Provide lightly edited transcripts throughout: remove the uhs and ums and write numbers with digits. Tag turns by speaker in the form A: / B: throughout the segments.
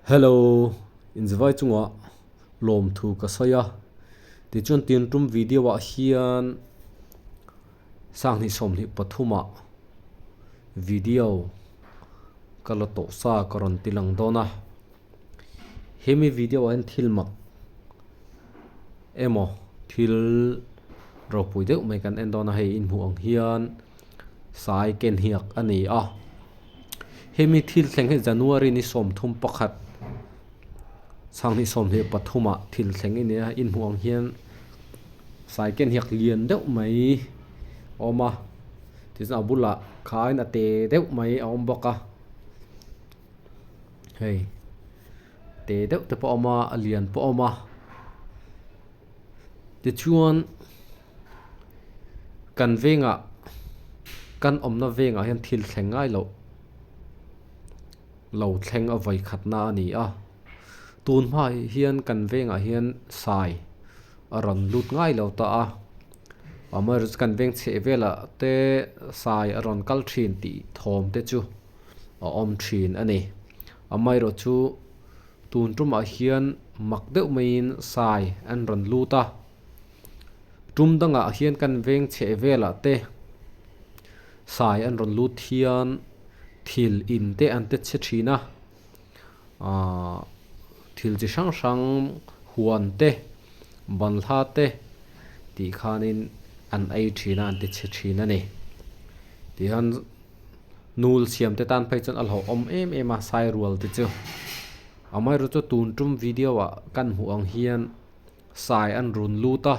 A: Hello, inzivai chungah lawmthu ka sawi a, tichuan tin tum video ah hian sanghnih 23 ah video ka la tawh sa ka rawn ti lang dawn a, hemi video ah hian thil mak emaw thil ropui deuh mai kan en dawn a, hei inhmuh ang hian sai ken hiak a ni a. Hemi thil thleng hi January ni 31 2023 ah thil thleng i nia inhmuh ang hian sai ken hiak lian deuh mai a awm a tichuan a bulah khain a te deuh mai a awm bawk a hei te deuh te pawh a awm a a lian pawh a awm a tichuan. Kan vengah kan awmna vengah hian thil thleng ngai loh lo thleng a vawi khatna a ni a tun hmaah hian kan vengah hian sai a rawn lut ngai lo ta a amaherawhchu kan veng chheh velah te sai a rawn kal thin tih thawm te chu a awm thin a ni amaherawhchu tun tumah hian mak deuh maiin sai an rawn lut a. Tum dangah hian kan veng chheh velah te sai an rawn lut hian thil in te an te chhe thin a ahh thil chi hrang hrang huan te banhla te tih khanin an ei thin a an ti chhe thin a ni tihian nul siam te tan phei chuan a hlauhawm em em a sai rual te chu amaherawhchu tun tum video ah kan hmuh ang hian. Sai an run lut a,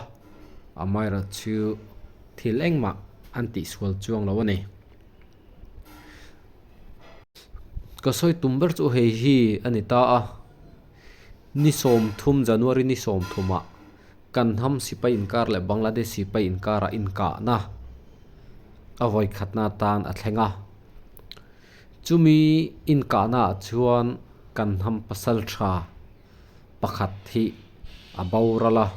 A: amaherawhchu thil engmah an tihsual chuang lo a ni. Ka sawi tum ber chu hei hi a ni ta a, ni 30 January ni 30 ah kan hnam sipai inkar leh Bangladesh sipai inkarah inkahna a vawikhatna atan a thleng a. Chumi inkahna ah chuan kan hnam pasal tha pakhat hi a boral a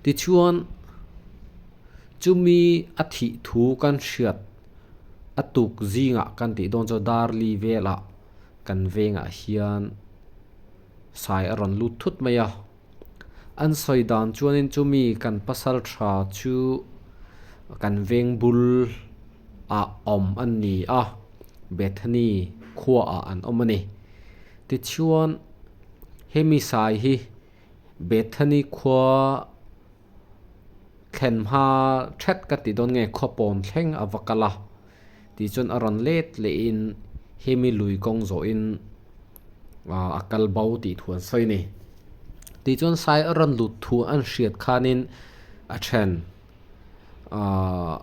A: tichuan chumi a thih thu kan hriat a tuk zingah kan tih dawn chu darli velah kan vengah hian sai a rawn lut thut mai a an sawi dan chuanin chumi kan pasal tha chu kan veng bul ah awm a ni a Bethany khuaah an awm a ni. Tichuan, hemi sai hi Bethany khua thlen hma that ka ti dawn nge khaw pawn thleng a va kal a, tichuan a rawn let lehin hemi lui kawng zawhin a kal bo tih thu an sawi a ni. Tichuan sai a rawn lut thu an hriat khanin a then. Ahh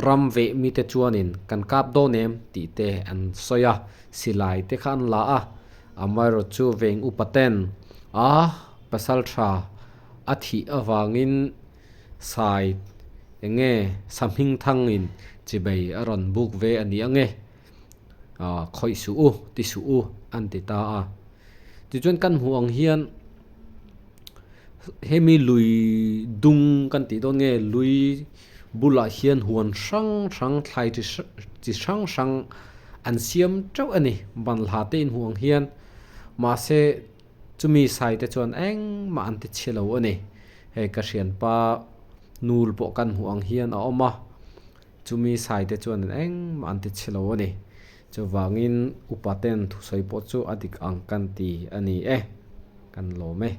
A: ram veh mite chuanin kan kap dawn em tih te an sawi a, silai te kha an la a, amaherawh chu veng upa ten a pasal tha a thih avangin sai eng nge sahming thangin chibei a rawn buk ve a ni ang e, ahh khawih suh u ti suh u an ti ta a, tichuan kan hmuh ang hian. Hemi lui dung kan tih dawn nge lui bulah hian huan hrang hrang thlai chi chi hrang hrang an siam teuh a ni banhla te inhmuh ang hian mahse chumi sai te chuan engmah an ti chhe lo a ni hei ka hrianpa nul pawh kan hmuh ang hian a awm a chumi sai te chuan engmah an ti chhe lo a ni chuvangin upa ten thusawi pawh chu a dik ang kan ti a ni e. Kan lawm e.